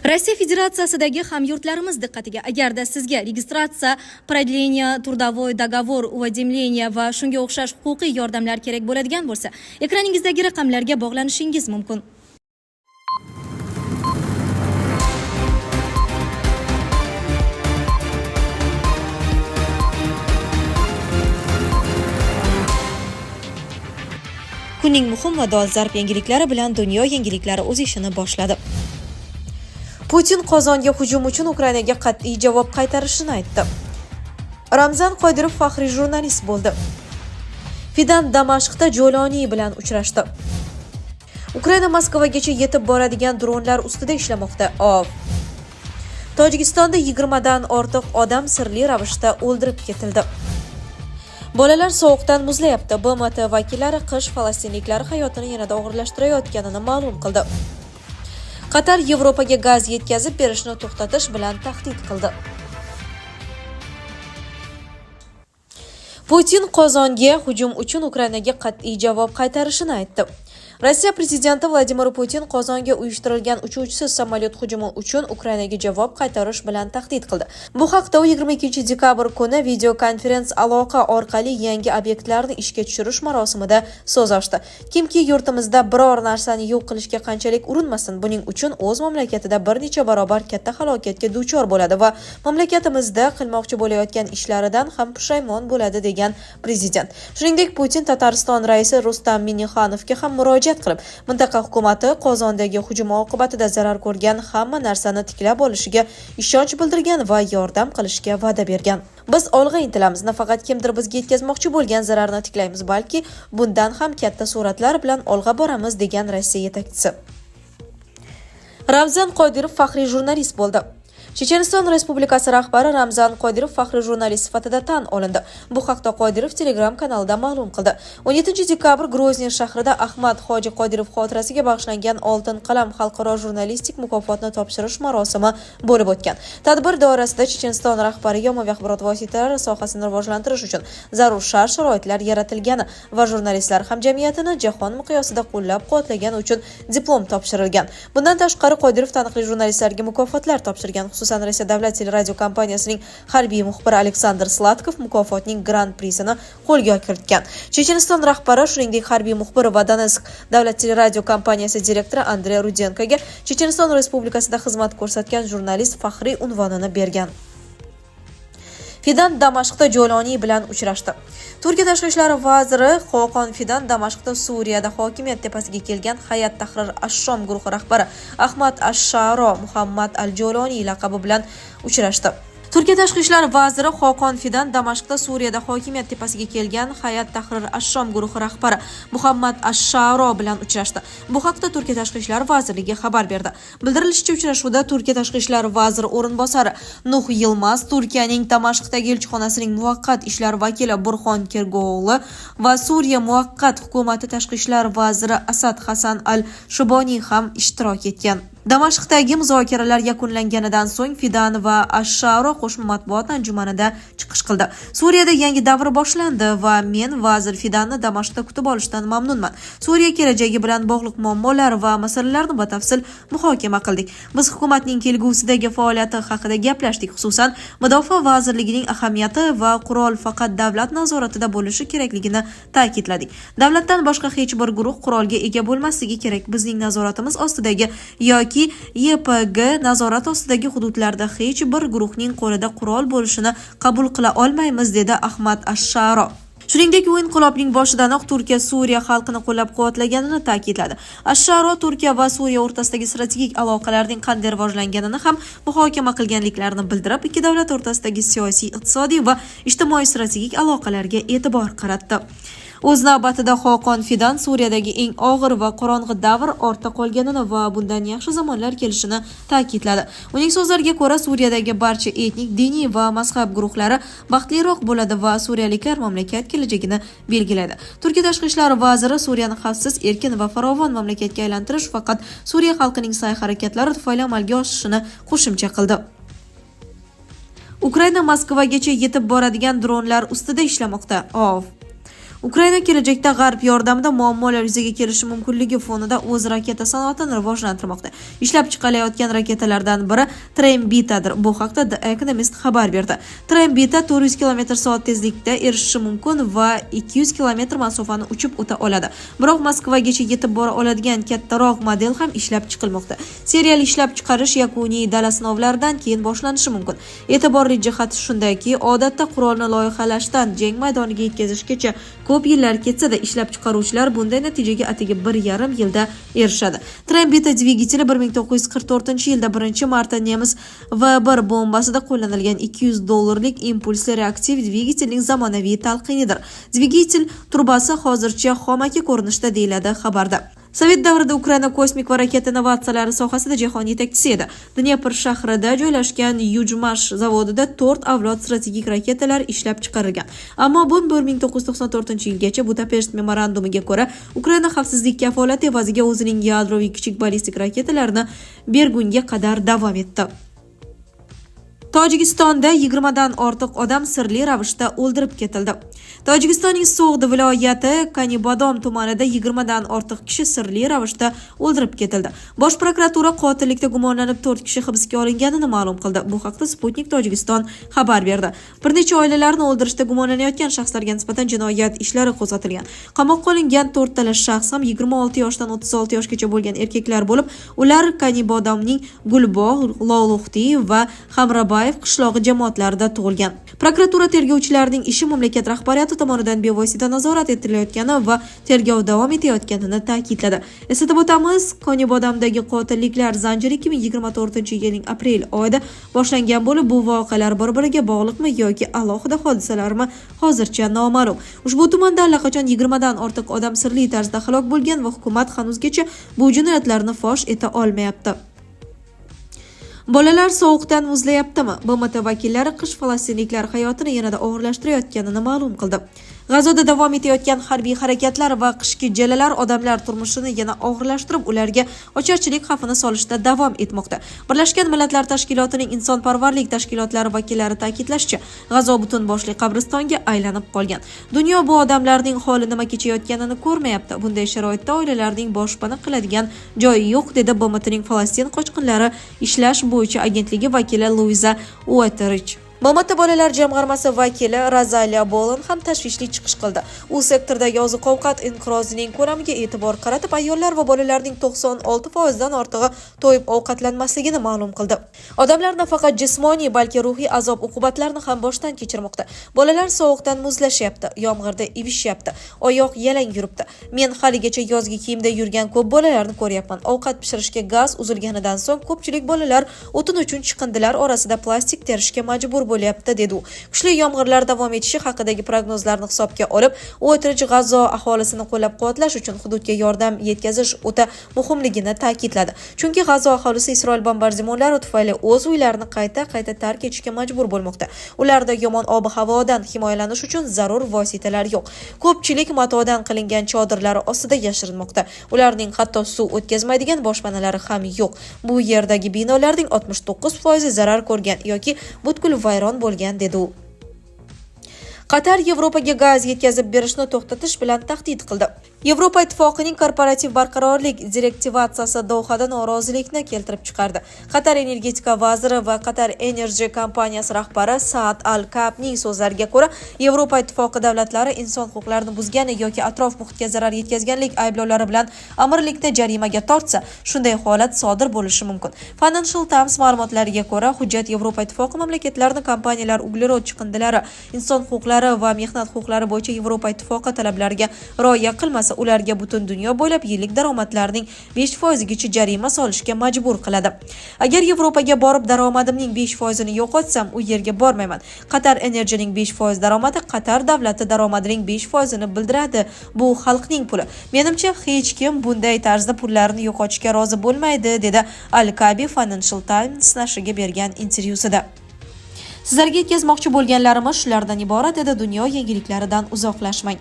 Rossiya Federatsiyasidagi hamyurtlarimiz diqqatiga: agarda sizga registratsiya, продление трудовой договор, уведомление va shunga o'xshash huquqiy yordamlar kerak bo'ladigan bo'lsa, ekraningizdagi raqamlarga bog'lanishingiz mumkin. Kunning muhim va dolzarb yangiliklari bilan dunyo yangiliklari o'z ishini boshladi. Putin Qozonga hujum uchun Ukrainaga qat'iy javob qaytarishini aytdi. Ramzan Qodirov faxriy jurnalist bo'ldi. Fidan Damashqda Joloniy bilan uchrashdi. Ukraina Moskvagacha yetib boradigan dronlar ustida ishlamoqda. OAV. Tojikistonda 20 dan ortiq odam sirli ravishda o'ldirib ketildi. Bolalar sovuqdan muzlayapti. BMT vakillari qish falastinliklar hayotini yanada og'irlashtirayotganini ma'lum qildi. Qatar Yevropaga gaz yetkazib berishni to'xtatish bilan tahdid qildi. Putin Qozonga hujum uchun Ukrainaga qat'iy javob qaytarishini aytdi. Rossiya prezidenti Vladimir Putin Qozonga uyushtirilgan uchuvchisiz samolyot hujumi uchun Ukrainaga javob qaytarish bilan tahdid qildi. Bu haqda u 22 dekabr kuni videokonferens aloqa orqali yangi obyektlarni ishga tushirish marosimida so'z ochdi. Kimki yurtimizda biror narsani yo'q qilishga qanchalik urinmasin, buning uchun o'z mamlakatida bir necha barobar katta halokatga duchor bo'ladi va mamlakatimizda qilmoqchi bo'layotgan ishlaridan ham pushaymon bo'ladi, degan prezident. Shuningdek, Putin Tatariston raisi Rustam Minnixanovga ham murojaat qilib, mintaqa hukumati Qozondagi hujum oqibatida zarar ko'rgan hamma narsani tiklab olishiga ishonch bildirgan va yordam qilishga va'da bergan. Biz olg'a intilamiz, nafaqat kimdir bizga yetkazmoqchi bo'lgan zararni tiklaymiz, balki bundan ham katta sur'atlar bilan olg'a boramiz, degan Rossiya yetakchisi. Ramzan Qodirov faxriy jurnalist bo'ldi. Checheniston Respublikasi rahbari Ramzan Qodirov faxriy jurnalist sifatida tan olindi. Bu haqda Qodirov Telegram kanalida ma'lum qildi. 17 dekabr Grozniy shahrida Ahmad Hoji Qodirov xotirasiga bag'ishlangan Oltin qalam xalqaro jurnalistik mukofotini topshirish marosimi bo'lib o'tgan. Tadbir doirasida Checheniston rahbariga ommaviy axborot vositalari sohasini rivojlantirish uchun zarur shart-sharoitlar yaratilgani va jurnalistlar hamjamiyatini jahon miqyosida qo'llab-quvvatlagani uchun diplom topshirilgan. Bundan tashqari, Qodirov taniqli jurnalistlarga mukofotlar topshirgan, xususan Rossiya davlat teleradiokompaniyasining harbiy muxbiri Aleksandr Sladkov mukofotning gran-prisini qo'lga kiritgan. Checheniston rahbari shuningdek harbiy muxbir va Donetsk davlat teleradiokompaniyasi direktori Andrey Rudenkoga Checheniston Respublikasida xizmat ko'rsatgan jurnalist faxriy unvonini bergan. Fidan Damashqda Joloniy bilan uchrashdi. Turkiya tashqi ishlar vaziri Xoqon Fidan Damashqda Suriyada hokimiyat tepasiga kelgan Hayat Tahrir ash-Shom guruhi rahbari Ahmad ash-Sharo Muhammad al-Joloniy laqabi bilan uchrashdi. Turkiya tashqi ishlar vaziri Xoqon Fidan Damashqda Suriyada hokimiyat tepasiga kelgan Hayat Tahrir ash-Shom guruhi rahbari Muhammad ash-Sharo bilan uchrashdi. Bu haqda Turkiya tashqi ishlar vazirligi xabar berdi. Bildirilishicha, uchrashuvda Turkiya tashqi ishlar vaziri o'rinbosari Nuh Yilmaz, Turkiyaning Damashqdagi elchixonasining muvaqqat ishlar vakili Burxon Kergo'g'li va Suriya muvaqqat hukumati tashqi ishlar vaziri Asad Hasan al-Shuboniy ham ishtirok etgan. Damashqdagi muzokaralar yakunlanganidan so'ng Fidan va Ash-Sharo qo'shma matbuot anjumanida chiqish qildi. Suriyada yangi davr boshlandi va men vazir Fidanni Damashqda kutib olishdan mamnunman. Suriya kelajagi bilan bog'liq muammolar va masalalarni batafsil muhokama qildik. Biz hukumatning kelgusidagi faoliyati haqida gaplashdik, xususan, Mudofaa vazirligining ahamiyati va qurol faqat davlat nazoratida bo'lishi kerakligini ta'kidladik. Davlatdan boshqa hech bir guruh qurolga ega bo'lmasligi kerak. Bizning nazoratimiz ostidagi yoki YPG nazorat ostidagi hududlarda hech bir guruhning qo'lida qurol bo'lishini qabul qila olmaymiz, dedi Ahmad Ash-Sharo. Shuningdek, u inqilobning boshidanoq Turkiya Suriya xalqini qo'llab-quvvatlaganini ta'kidladi. Ash-Sharo Turkiya va Suriya o'rtasidagi strategik aloqalarning qanday rivojlanganini ham muhokama qilganliklarini bildirib, ikki davlat o'rtasidagi siyosiy, iqtisodiy va ijtimoiy strategik aloqalarga e'tibor qaratdi. O'z navbatida Xoqon Fidan Suriyadagi eng og'ir va qorong'i davr ortda qolganini va bundan yaxshi zamonlar kelishini ta'kidladi. Uning so'zlariga ko'ra, Suriyadagi barcha etnik, diniy va mazhab guruhlari baxtliroq bo'ladi va suriyaliklar mamlakat kelajagini belgilaydi. Turkiya tashqi ishlar vaziri Suriyani xavfsiz, erkin va farovon mamlakatga aylantirish faqat Suriya xalqining sa'y-harakatlari tufayli amalga oshishini qo'shimcha qildi. Ukraina Moskvagacha yetib boradigan dronlar ustida ishlamoqda. OAV. Ukraina kelajakda G'arb yordamida muammolar yuzaga kelishi mumkinligi fonida o'z raketa sanoatini rivojlantirmoqda. Ishlab chiqarilayotgan raketalardan biri Trembitadir. Bu haqda The Economist xabar berdi. Trembita 400 km/soat tezlikda erishishi mumkin va 200 km masofani uchib o'ta oladi. Biroq Moskvagacha yetib bora oladigan kattaroq model ham ishlab chiqilmoqda. Seriyali ishlab chiqarish yakuniy dala sinovlaridan keyin boshlanishi mumkin. E'tiborli jihati shundaki, odatda qurolni loyihalashdan jang maydoniga yetkazishgacha ko'p yillar ketsa-da, ishlab chiqaruvchilar bunday natijaga atigi 1,5 yilda erishadi. Trembita dvigateli 1944-yilda birinchi marta nemis V1 bombasida qo'llanilgan 200 dollarlik impulsli reaktiv dvigatelning zamonaviy talqinidir. Dvigatel trubasi hozircha xomaki ko'rinishda, deyiladi xabarda. Sovet davrida Ukraina kosmik va raketa innovatsiyalari sohasida jahon yetakchisi edi. Dnepr shahrida joylashgan Yujmash zavodida 4 avlod strategik raketalar ishlab chiqarilgan. Ammo bu 1994-yilgacha Budapesht memorandumiga ko'ra Ukraina xavfsizlik kafolati evaziga o'zining yadroviy kichik ballistik raketalarini bergunga qadar davom etdi. Tojikistonda 20 dan ortiq odam sirli ravishda o'ldirib ketildi. Tojikistonning So'g'd viloyati Kanibodom tumanida 20 dan ortiq kishi sirli ravishda o'ldirib ketildi. Bosh prokuratura qotillikda gumonlanib 4 kishi hibsga olinganini ma'lum qildi. Bu haqda Sputnik Tojikiston xabar berdi. Bir necha oilalarni o'ldirishda gumonlanayotgan shaxslarga nisbatan jinoyat ishlari qo'zg'atilgan. Qamoqqa olingan to'rttala shaxs ham 26 yoshdan 36 yoshgacha bo'lgan erkaklar bo'lib, ular Kanibodomning Gulbog', Loluxti va Hamrabayev qishlog'i jamoatlarida tug'ilgan. Prokuratura tergovchilarining ishi mamlakat rahbariyati tomonidan bevosita nazorat etilayotgani va tergov davom etayotganini ta'kidladi. Eslatib o'tamiz, Konibodomdagi qotilliklar zanjiri 2024-yilning aprel oyida boshlangan bo'lib, bu voqealar bir-biriga bog'liqmi yoki alohida hodisalarmi hozircha noma'lum. Ushbu tumanda allaqachon 20 dan ortiq odam sirli tarzda halok bo'lgan va hukumat hanuzgacha bu jinoyatlarni fosh eta olmayapti. Bolalar sovuqdan muzlayaptimi? BMT vakillari qish falastinliklar hayotini yanada og'irlashtirayotganini ma'lum qildi. G'azoda davom etayotgan harbiy harakatlar va qishki jalalar odamlar turmushini yana og'irlashtirib, ularga ocharchilik xavfini solishda davom etmoqda. Birlashgan Millatlar Tashkilotining insonparvarlik tashkilotlari vakillari ta'kidlashicha, G'azo butun boshli qabristonga aylanib qolgan. Dunyo bu odamlarning holi nima kechayotganini ko'rmayapti. Bunday sharoitda oilalarning boshpana qiladigan joyi yo'q, dedi BMTning Falastin qochqinlari ishlash bo'yicha agentligi vakili Luiza Ueterich. BMT bolalar jamg'armasi vakili Rozaliya Bolan ham tashvishli chiqish qildi. U sektordagi oziq-ovqat inqirozining ko'lamiga e'tibor qaratib, ayollar va bolalarning 96% dan ortig'i to'yib ovqatlanmasligini ma'lum qildi. Odamlar nafaqat jismoniy, balki ruhiy azob-uqubatlarni ham boshdan kechirmoqda. Bolalar sovuqdan muzlashyapti, yomg'irda ivishyapti, oyoq yalang yuribdi. Men haligacha yozgi kiyimda yurgan ko'p bolalarni ko'ryapman. Ovqat pishirishga gaz uzilganidan so'ng ko'pchilik bolalar o'tin uchun chiqindilar orasida plastik terishga majbur bo'lyapti, dedi u. Kuchli yomg'irlar davom etishi haqidagi prognozlarni hisobga olib, Uotrich G'azo aholisini qo'llab-quvvatlash uchun hududga yordam yetkazish o'ta muhimligini ta'kidladi. Chunki G'azo aholisi Isroil bombardimonlari tufayli o'z uylarini qayta-qayta tark etishga majbur bo'lmoqda. Ularda yomon ob-havodan himoyalanish uchun zarur vositalar yo'q. Ko'pchilik matodan qilingan chodirlar ostida yashirinmoqda. Ularning hatto suv o'tkazmaydigan boshpanalari ham yo'q. Bu yerdagi binolarning 69% zarar ko'rgan yoki butkul vayron bo'lgan, dedi u. Qatar Yevropaga gaz yetkazib berishni to'xtatish bilan tahdid qildi. Yevropa Ittifoqining korporativ barqarorlik direktivasiyasi Dohada norozilikni keltirib chiqardi. Qatar energetika vaziri va Qatar Energy kompaniyasi rahbari Saad Al-Kaabning so'zlariga ko'ra, Yevropa Ittifoqi davlatlari inson huquqlarini buzgani yoki atrof muhitga zarar yetkazganlik ayblovlari bilan amirlikni jarimaga tortsa, shunday holat sodir bo'lishi mumkin. Financial Times ma'lumotlariga ko'ra, hujjat Yevropa Ittifoqi mamlakatlarini kompaniyalar uglerod chiqindilari, inson huquqlari va mehnat huquqlari bo'yicha Yevropa Ittifoqi talablariga rioya qilmasa, ularga butun dunyo bo'ylab yillik daromadlarning 5% gacha jarima solishga majbur qiladi. Agar Yevropaga borib daromadimning 5% ni yo'qotsam, u yerga bormayman. Qatar Energyning 5% daromadi Qatar davlati daromadining 5% ni bildiradi. Bu xalqning puli. Menimcha, hech kim bunday tarzda pullarini yo'qotishga rozi bo'lmaydi, dedi Al-Kabi Financial Times nashriga bergan intervyusida. Sizlarga yetkazmoqchi bo'lganlarimiz shulardan iborat edi. Dunyo yangiliklaridan uzoqlashmang.